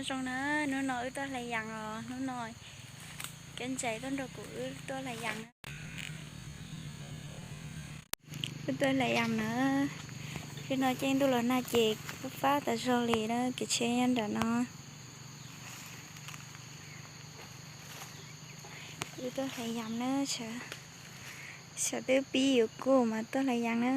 Nyob zoo na, hnub no wb tuaj hlais yas os, hnub no Kev Ntsais tuaj nrog kuv wb tuaj hlais yas na. Wb tuaj hlais yas na, zaum no caij ntuj los nag ces fab fab tas zog li na, kev tsheb nyob nram no. Wb tuaj hlais yas na, sawv daws twb pib yuav kub mas tuaj hlais yas na.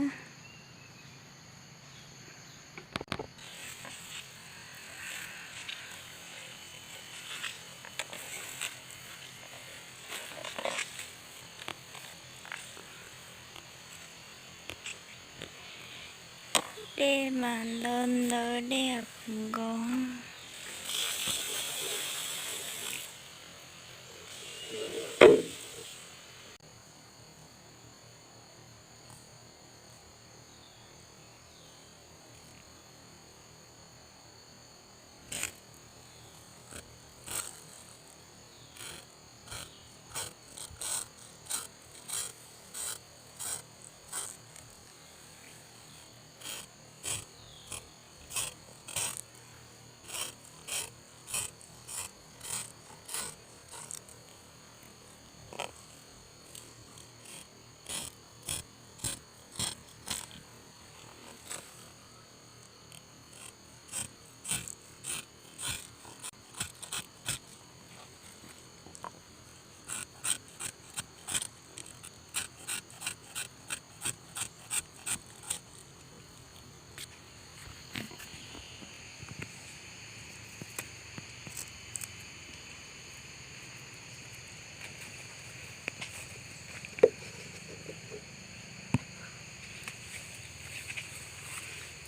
Dej mas ntau ntau, dej puv nkaus.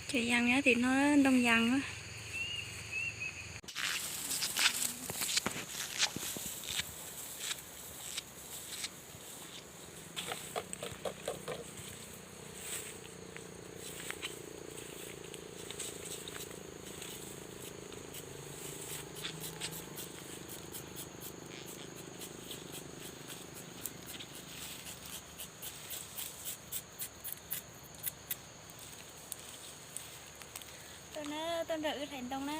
Cov yas nyob tim no, ntoo yas. Tuaj na, tuaj nrog wb hlais ntoo na.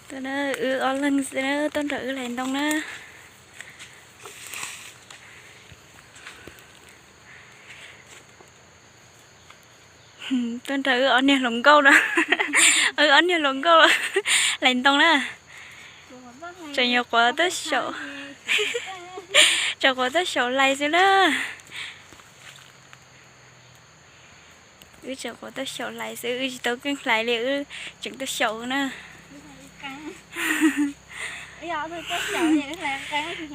Tuaj na, wb ob leeg xwb na, tuaj nrog wb hlais ntoo na. Tuaj nrog wb ob niag hluas nkauj na. Wb ob niag hluas nkauj hlais ntoo na. Tseem nyuam qhuav tuaj xyaum, tseem nyuam qhuav tuaj xyaum hlais xwb na. Wb tseem nyuam qhuav tuaj xyaum hlais xwb, wb tsis tau keeb hlais li, wb tseem tuaj xyaum na.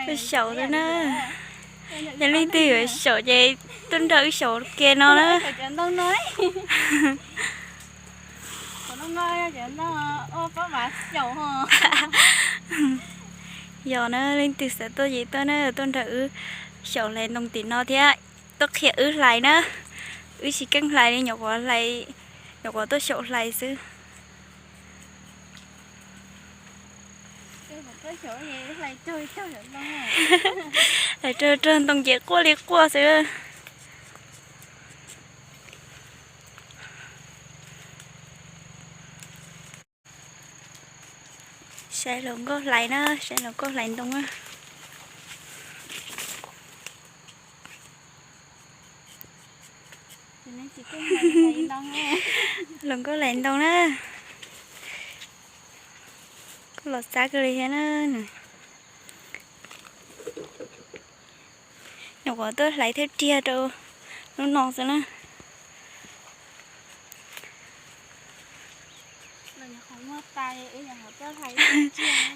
Tuaj xyaum xwb na. Yog leej twg yuav xyaum ces tuaj nrog wb xyaum ke no na. Yog na, leej twg xav tuaj ces tuaj na, tuaj nrog wb xyaum hlais ntoo tim no thiab tuaj qhia wb hlais na. Wb tsis keeb hlais li, nyuam qhuav hlais, nyuam qhuav tuaj xyaum hlais xwb. Hlais raug raug ntoo ces quaj li quaj xwb. Saib hluas nkauj hlais na, saib hluas nkauj hlais ntoo na. Hluas nkauj hlais ntoo na. Kuj los xav kawg li thiab na. Nyuam qhuav tuaj hlais thawj riag rau hnub no xwb na.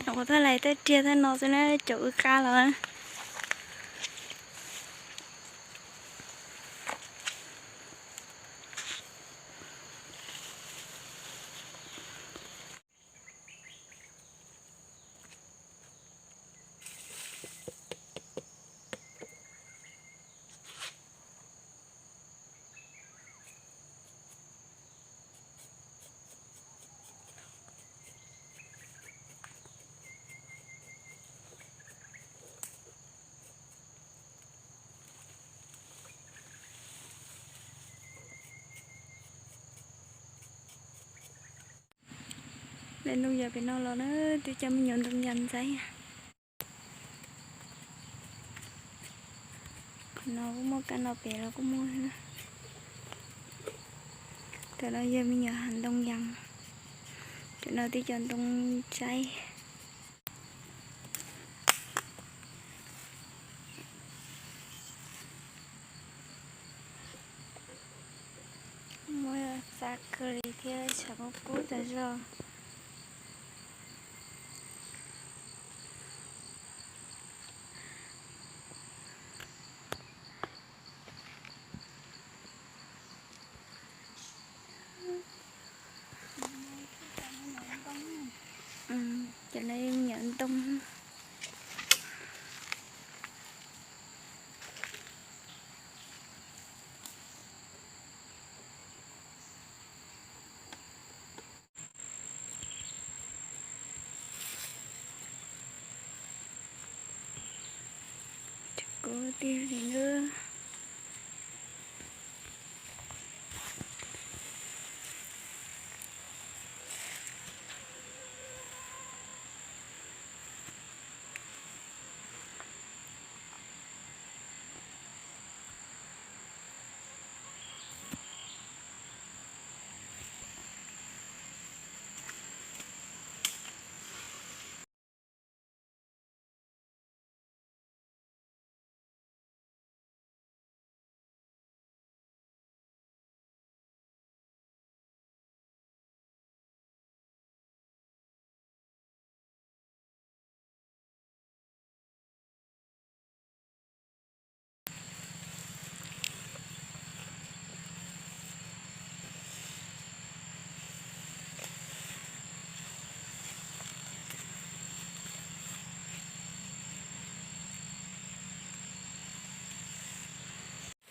Nyuam qhuav tuaj hlais thawj riag thawj no xwb na, caum wb qab los na. Hle ntoo yas pem no los na, twb cov me nyuam ntoo yas ntxaib. Qhov no kuj muaj, kab no pem los kuj muaj. Tam no yog me nyuam hav ntoo yas. Tam no twb cov ntoo ntxaib. Muaj xav kawg li thiab, tshav kub kub tas zog. Ces lawv me nyuam ntoo. Tshav kub tiag li na.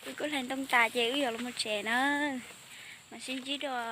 Wb kuj hle ntoo tas ces wb yuav los mus tsev na, mam sib ntsib dua.